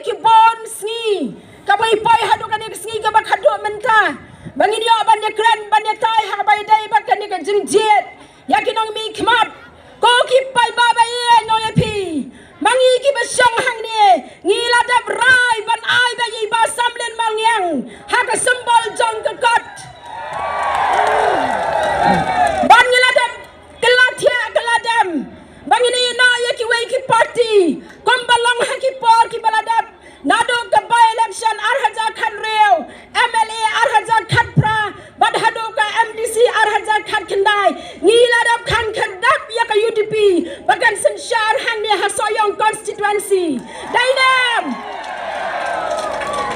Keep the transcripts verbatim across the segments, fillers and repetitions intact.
ki bun sngi, kaba i poi haduh kane ka sngi kaba khadduh mynta, ba ngin ïoh ban ïakren ban ïatai ha kaba ïadei bad kane ka jingjied ïa ki nongmihkhmat. Ko ki paidbah ba ïeit, nong ïa phi, ma ngi kiba shong hangne, ngi la dep rai ban ai ba ïa i Bah Samlin Malngiang ha ka symbol jong ka kot. Bad ngi la dep kylla thiah kylla dem ba ngin ïehnoh ïa kiwei ki party kumba long ha ki por kiba la dep, naduh ka by-election ar hajar khathynriew, M L A ar hajar khatphra, bad haduh ka M D C ar hajar khatkhyndai. Ngi la dep khang khyrdep ïa ka U D P ba kan synshar hangne ha Sohiong constituency. Dei ne em?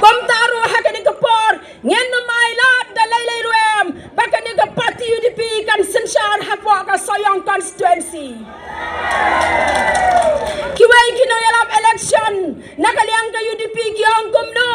Kumta ruh ha kane ka por ngin ym ailad da lei lei ruh em ba kane ka party U D P kan synshar hapoh ka Sohiong constituency. Kiwei ki nongïalam election na ka liang ka U D P ki ong kumno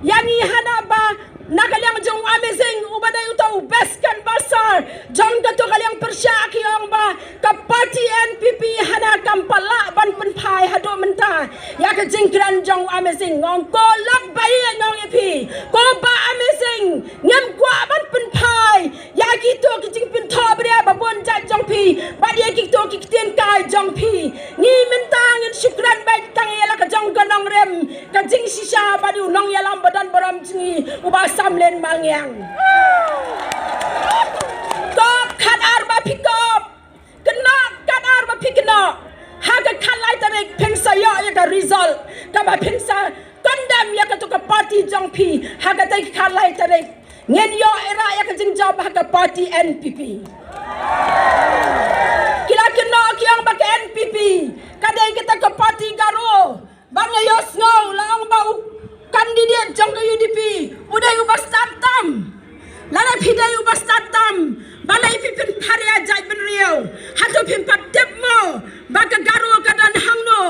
ïa ngi hana ba na ka liang jong u Amazing uba dei uta u best canvasser jong kato ka liang pyrshah, ki ong ba ka party N P P hana kam pat lah ban pynphai haduh mynta ïa ka jingkren jong u Amazing. Ong ko lok ba ïeit, nong ïa phi, ko Bah Amazing, ngim kwah ban pynphai ïa kito ki jingpynthohbria ba bun jait jong phi bad ïa kito ki ktien kai jong phi. Ngi mynta ngin shu kren beit tang ïa la ka jong ka nongrim, ka jingshisha bad u nongïalam ba don burom jong ngi, u Bah Samlin Malngiang. Kop khadar ba phi kop, kynnoh khadar ba phi kynnoh, ha ka khatlai tarik phin sa ïoh ïa ka result kaba phin sa condemn ïa kato ka party jong phi. Ha katei ka khatlai tarik ngin ïoh ïarap ïa ka jingjop ha ka party N P P. Ki la kynnoh ki ong ba ka N P P ka dei kata ka party Garo. Ba nga ïohsngew la ong ba u candidate jong ka U D P u dei u bastad tam. Lada phi dei u bastad tam, balei phi pynpharia jaitbynriew? Hato phim pat tip mo ba ka Garo ka don hangno?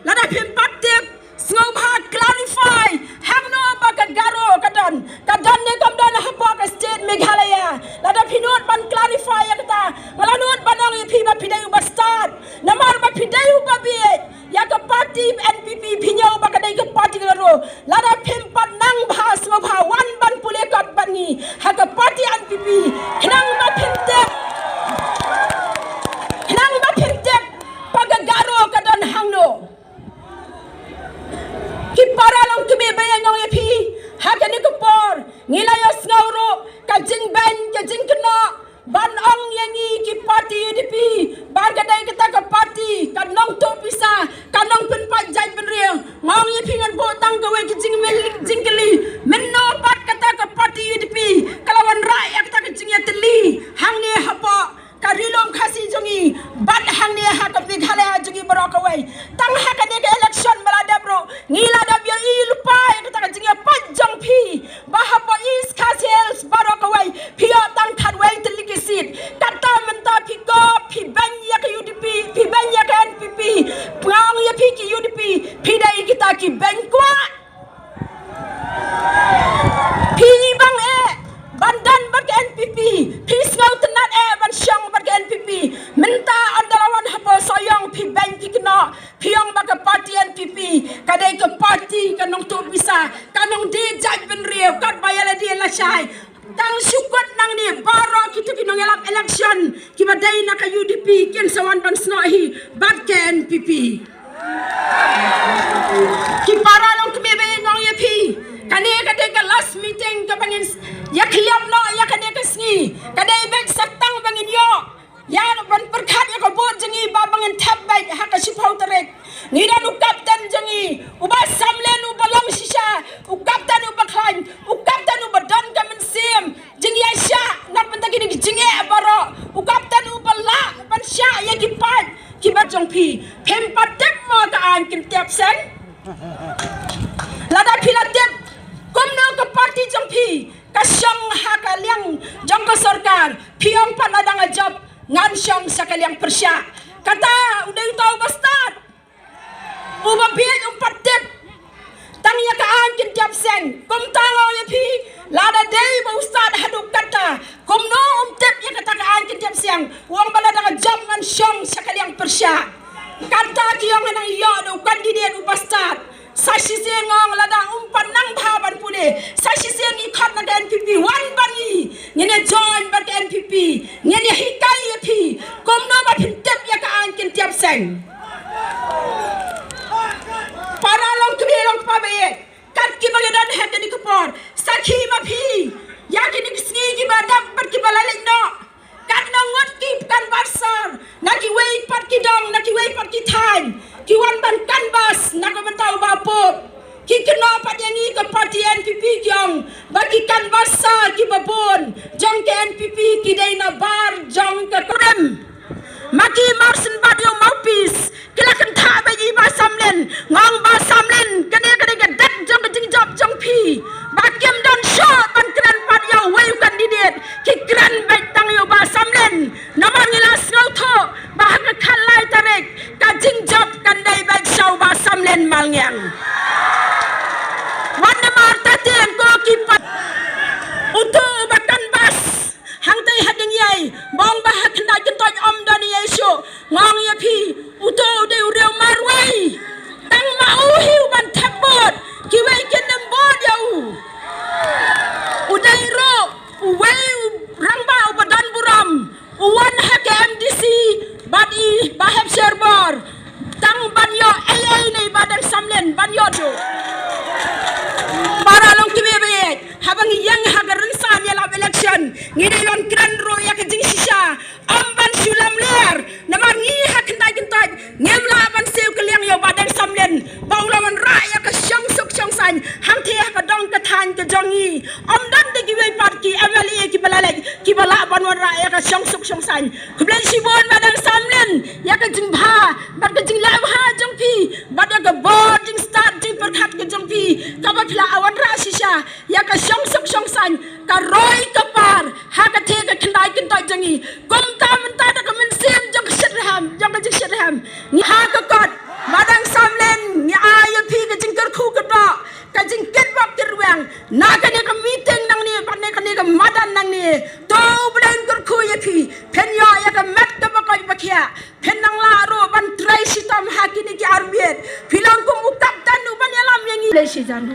Lada phim pat tip, sngewbha clarify hangno ba ka Garo ka don. Ka don ne kam don hapoh ka state Meghalaya? Lada phi nud ban clarify ïa kata, nga la nud ban ong ïa phi ba phi dei u bastad. Namar ba phi dei u babieit ïa ka party N P P, phi ñiew ba ka dei ka party Garo. Lada phim pat nang bha, sngewbha wan ban pule kot bad ngi ha ka party N P P, khnang ba phin tip, khnang ba phin tip ba ka Garo ka don hangno. Ki para longkmie ba ïa nga ong ïa phi, ha kane ka por ngi la ïohsngew ruh ka jingbeiñ ka jingkynnoh ban ong ïa ngi ki party U D P ba ka dei kata ka party ka nongtuh pisa, ka nongpynpait jaitbynriew. Nga ong ïa phi, ngan buh tang kawei ka jingmyl-, jingkylli, mynno pat kata ka party U D P ka la wanrah ïa kata ka jingïatylli hangne hapoh ka Ri Lum Khasi jong ngi bad hangne ha ka Meghalaya jong ngi baroh kawei? Tang ha kane ka election ba la dep ruh ngi la dep ïohi lypa ïa kata ka jingïapait jong phi ba hapoh East Khasi Hills baroh kawei phi ïoh tang khatwei tylli ki seat. Kata mynta phi kop, phi beiñ ïa ka U D P, phi beiñ ïa ka N P P. Nga ong ïa phi, ki U D P phi dei kita ki beiñ kwah. Phi ibang eh ban don bad ka N P P, phi sngewtynnat eh ban shong bad ka N P P. Mynta ynda la wan hapoh Sohiong phi beiñ phi kynnoh, phi ong ba ka party N P P ka dei ka party ka nongtuh pisa, ka nongdie jaitbynriew, katba ïa lade lashai. Tang shu kut nangne baroh kito ki nongïalap election kiba dei na ka U D P kin sa wan ban snoh hi bad ka N P P. Ki para longkmie ba ïa nga ong ïa phi, kane ka dei ka last meeting kaba ngin s-, ïa khliap noh ïa kane ka sngi. Ka dei beit sa tang ba ngin ïoh ïa ban pyrkhat ïa ka vote jong ngi ba, ba ngin thep beit ha ka shiphew tarik. Ngi don u kapten jong ngi, u Bah Samlin uba long shisha, u kapten uba khlaiñ, u kapten uba don ka mynsiem jingïaishah na ka bynta kine ki jingeh baroh, u kapten uba lah ban shah ïa ki paid kiba jong phi. Phim pat tip mo ka aiñ kin tiap seng? Lada phi la tip, kumno ka party jong phi ka shong ha ka liang jong ka sorkar? Phi ong pat, lada nga jop ngan shong sha ka liang pyrshah. Kata u dei uta u bastad, u babieit, um pat tip tang ïa ka aiñ kin tiap seng. Kumta nga ong ïa phi, lada dei ba u stad haduh katta, kumno um tip ïa kata ka aiñ kin tiap seng? U ong ba lada nga jop ngan shong sha ka liang pyrshah. Kata ki ong hangne ïoh da u candidate u bastad. Sa shisien nga ong lada um pat nang bha ban pule, sa shisien ngi khot na ka N P P, wan bad ngi, ngin ïa join bad ka N P P, ngin ïa hikai ïa phi kumno ba phin tip ïa ka aiñ kin tiap seng. Para long kmie long kpa ba ïeit, kat kiba ngi don ha kane ka por, sakhi ma phi ïa kine ki sngi kiba dap bad kiba la leit noh. Katno ngut ki canvasser na kiwei pat ki dong, na kiwei pat ki thaiñ, ki wan ban canvass na ka bynta u Bah Pope. Ki kynnoh pat ïa ngi ka party N P P, ki ong ba ki canvasser kiba bun jong ka N P P ki dei na bar jong ka Korea. Ma ki mar syn bat ïa u mouthpiece, ki la kynthah bad i Bah Samlin, nga ong Bah Samlin, kane ka dei ka dak jong ka jingjop jong phi. Ba kim don shuh ban kren pat ïa uwei u candidate, ki kren beit tang ïa u Bah Samlin. Namar ngi la sngewthuh ba ha ka khatlai tarik ka jingjop kan dei beit sha u Bah Samlin Malngiang. Wat namar ta tieng ko ki pat. Uto uba canvass hangtei ha ding ïai, ba ong ba ha khyndai kyntoit ym don ïa shuh. Nga ong ïa phi, uto u dei u riew marwei. Tang ma u hi u ban thep vote, kiwei kin ym vote ïa u. U dei ruh uwei u rangbah uba don burom, u wan ha ka M D C bad i Bah Hepsher Bor. Tang ban ïoh ei ei na i Bah Deng Samlin ban ïoh duh. Para long kmie ba ïeit, haba ngi ïeng ha ka rynsan ïalap election, ngi dei ban kren ruh ïa ka jingshisha, ym ban shu lamler. Namar ngi ha khyndai kyntoit ngim lah ban siew kylliang ïa u Bah Deng Samlin ba u la wanrah ïa ka shongsuk shongsaiñ hangtei ha ka dong ka thaiñ ka jong ngi. Ym don de kiwei pat ki M L A kiba la leit kiba lah ban wanrah ïa ka shongsuk shongsaiñ. Khublei shibun Bah Deng Samlin ïa ka jingbha bad ka jingleh bha jong phi bad ïa ka bor jingstad jingpyrkhat ka jong phi kaba phi la wanrah shisha ïa ka shongsuk shongsaiñ, ka roi ka par ha ka thie ka khyndai kyntoit jong ngi. Kumta mynta da ka mynsiem jong ka shitrhem, jong ka jingshitrhem, ngi ha ka kot, Bah Deng Samlin, ngi ai ïa phi ka jingkyrkhu kyrdoh, ka jingkitbok kitrwiang na kane ka meeting nangne bad na kane ka madan nangne. To U Blei un kyrkhu ïa phi, phin ïoh ïa ka met kaba koit ba khiah, phin nang lah ruh ban trei shitom ha kine ki armiet. Phi long kum u kapten uban ïalam ïa ngi. Khublei shijan.